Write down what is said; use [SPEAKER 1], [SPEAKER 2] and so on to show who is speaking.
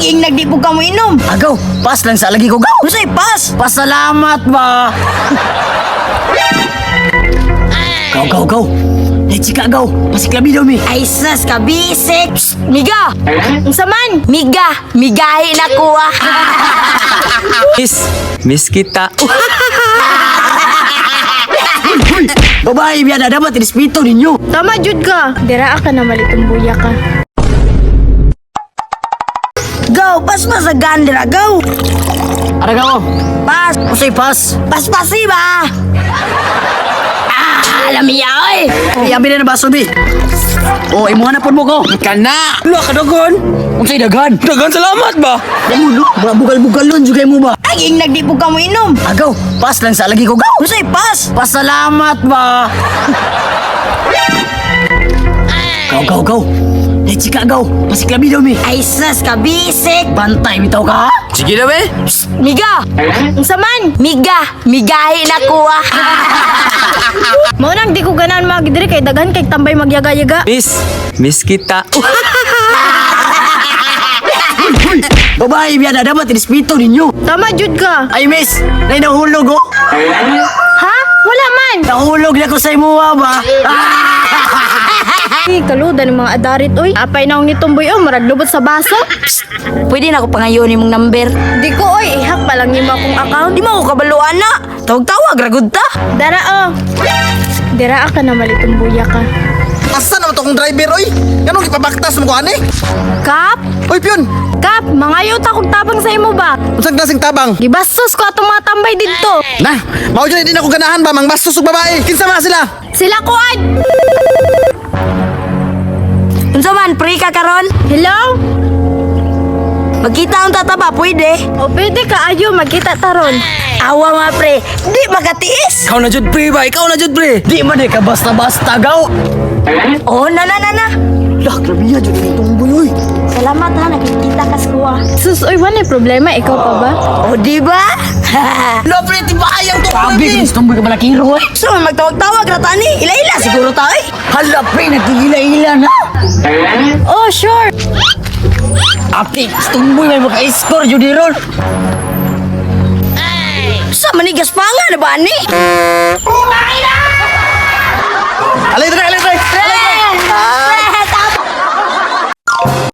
[SPEAKER 1] Ay, ing nagdi po ka mo inom.
[SPEAKER 2] Agaw, pas lang sa lagi ko gaw.
[SPEAKER 1] Usay pas.
[SPEAKER 2] Pasalamat ba? Gaw, gaw, gaw. Eh, chika, gaw. Pasiklabi daw mi.
[SPEAKER 1] Ay sas ka bisik. Psst, miga.
[SPEAKER 3] Unsa man?
[SPEAKER 1] Miga, migahi na ko ah.
[SPEAKER 4] Miss, miss kita.
[SPEAKER 2] Huy! Babae, biyada, dapat respeto ninyo.
[SPEAKER 3] Tama jud ka. Dira ka na malitong buya ka.
[SPEAKER 1] Gaw, pas pa sa gandra, gaw.
[SPEAKER 2] Ara gaw.
[SPEAKER 1] Pas,
[SPEAKER 2] Usay pas.
[SPEAKER 1] pas pasi ba? Ah, lamiya oy.
[SPEAKER 2] Ay, abi na na baso bi. Oh, imuha na pod mo ko.
[SPEAKER 4] Kana! Luha ka dagan!
[SPEAKER 2] Unsay daghan?
[SPEAKER 4] Dagan salamat ba?
[SPEAKER 2] Mo no, bugal-bugal nun jud kay mo ba?
[SPEAKER 1] Ay, ing nagdi po ka mo inom.
[SPEAKER 2] Agaw, pas lang sa lagi ko gaw.
[SPEAKER 1] Usay pas.
[SPEAKER 2] Pasalamat ba? Gaw, gaw, gaw. Eh, chika, gaw. Pasiklabi daw mi.
[SPEAKER 1] Ay sas ka bisik.
[SPEAKER 2] Bantay bitaw ka, ha?
[SPEAKER 4] Sige na be!
[SPEAKER 1] Psst, miga.
[SPEAKER 3] Unsa man?
[SPEAKER 1] Miga, migahi na ko ah.
[SPEAKER 3] Mao nang di ko ganahan magdiri kay daghan kay tambay magyaga-yaga.
[SPEAKER 4] Miss, miss kita.
[SPEAKER 2] Huy! Babae, biyada, dapat respeto ninyo.
[SPEAKER 3] Tama jud ka.
[SPEAKER 2] Ay, miss, nay nahulog, oh.
[SPEAKER 3] Ha? Wala man.
[SPEAKER 2] Nahulog na ko sa imuha ba?
[SPEAKER 3] Ay, kaludan ng mga adarit oy. Apay naong ni Tumboy oh, marag lubot sa baso.
[SPEAKER 1] Pwede na ko pangayon imong number.
[SPEAKER 3] Di ko oy, ihak pa lang nimo akong account.
[SPEAKER 1] Di mo ko kabaluan na. Tawag-tawag ra gud ta.
[SPEAKER 3] Dara oh. Dira ka na malitong buya ka.
[SPEAKER 5] Asa naman to kong driver, oy? Ganong ipabaktas mo ko, ani?
[SPEAKER 3] Kap,
[SPEAKER 5] Oy, piyon!
[SPEAKER 3] kap, mangayo ta kog tabang sa imo ba?
[SPEAKER 5] Unsang klaseng tabang?
[SPEAKER 3] Gibastos ko atong mga tambay didto.
[SPEAKER 5] Na, mao dyan hindi na ako ganahan ba? Mang bastos og babae. Kinsa man sila?
[SPEAKER 3] Sila ko ad.
[SPEAKER 1] Unsa man, pre ka karon?
[SPEAKER 3] Hello?
[SPEAKER 1] Magkita ang tataba, pwede.
[SPEAKER 3] O pwede ka ayo magkita taron.
[SPEAKER 1] Awa mga pre, di makatiis.
[SPEAKER 4] Ikaw na jud pre ba? Ikaw na jud pre!
[SPEAKER 2] Di man eh ka basta-basta, gaw.
[SPEAKER 1] Oh, na na na na.
[SPEAKER 2] Lah, grabe ya, jud itong buyoy.
[SPEAKER 1] Salamat ha, nakikita ka sa kuha.
[SPEAKER 3] Sus, oy, wala problema ikaw pa ba?
[SPEAKER 1] Oh, di ba?
[SPEAKER 5] Lo, pre, tibaayang to,
[SPEAKER 2] Grabe,
[SPEAKER 5] pre.
[SPEAKER 2] gusto mo ka malakiro, eh.
[SPEAKER 1] So, magtawag-tawag ra ta ni. Ila-ila siguro ta eh.
[SPEAKER 2] Hala, pre, nagkigila-ila na.
[SPEAKER 3] Oh, sure.
[SPEAKER 2] Ate, gustong mo may maka-score, jud ron.
[SPEAKER 1] Sa manigas pa nga na ba ni?
[SPEAKER 5] Alay, dre, alay, dre! Alay, dre!